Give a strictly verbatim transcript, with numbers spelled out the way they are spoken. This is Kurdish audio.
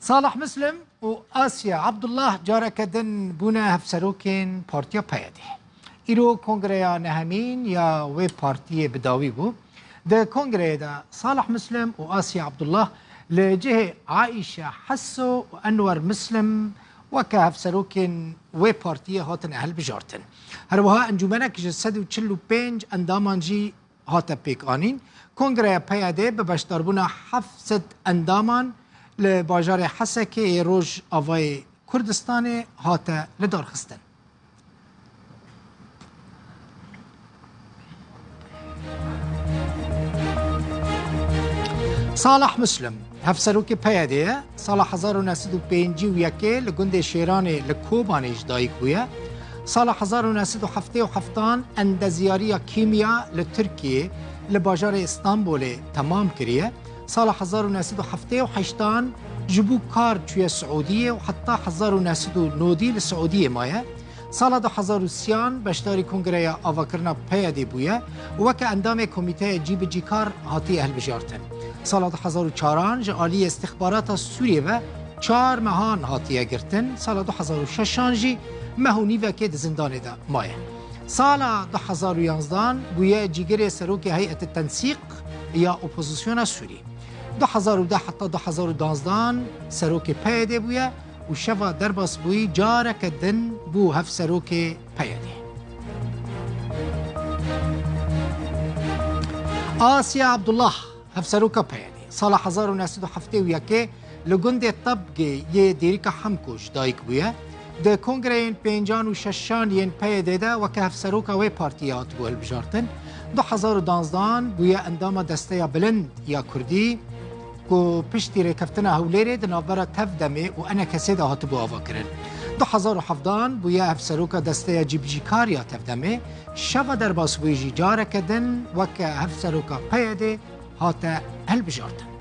Salih Muslim û Asiye Abdullah careke din bûne hevserokên Partiya P Y D. Îro kongreya nehemîn ya wê partiyê bi dawî bû. Di kongreyê de Salih Muslim û Asiye Abdullah li cihê Aîşe Hesso û Enwer Muslim weke hevserokên wê partiyê hatine hilbijartin. Her wiha encûmenek ji sed û çil û pênc endaman jî hate pêkanîn. Kongreya P Y D bi beşdarbûna heft sed endaman li bajarê Hesekê yê Rojavayê Kurdistanê hate lidarxistin. Salih Muslim, hevserokê P Y D'ê ye. Sala hezar û neh sed û pêncî û yekê li gundê Şêranê li Kobanê ji dayik bûye. Sala hezar û neh sed û heftê û heftan endezyariya kîmya li Tirkiyê, li bajarê Îstanbulê temam kiriye. Sala hezar û neh sed û heftê û heştan ji bo kar çûye Siûdiyê û heta hezar û neh sed û nodî li Siûdiyê maye. Sala du hezar û sîyan beşdarî Kongreya Avakirina P Y D'ê bûye û weke endamê Komîteya Cîbicîkar hatiye hilbijartin. Sala du hezar û çaran ji aliyê îstixbarata Sûriyê ve çar mehan hatiye girtin. Sala du hezar û şeşan jî meh û nîvekê di zindanê de maye. Sala du hezar û yanzdan bûye cîgirê serokê Heyetê Tensîq ya Opozisyona Sûrî. Du hezar û deh heta du hezar û danzdan serokê P Y D'ê bûye û şeva derbasbûyî careke din bû hevserokê P Y D'ê. Asiye Abdullah, hevseroka P Y D'ê, sala hezar û neh sed û heftê û yekê li gundê Tabgê yê Dêrika Hemko ji dayik bûye. Di kongreyên pêncan û şeşan yên P Y D'ê de weke hevseroka wê partiyê hatibû hilbijartin. Du hezar û danzdan bûye endama Desteya Bilind ya Kurdî, ku piştî rêkeftina Hewlêrê di navbera Tevdemê û ENKSê de hatibû avakirin. Du hezar û hevdan bûye hevseroka Desteya Cîbicîkar ya Tevdemê, şeva derbasbûyî jî careke din weke hevseroka P Y D'ê hate hilbijartin.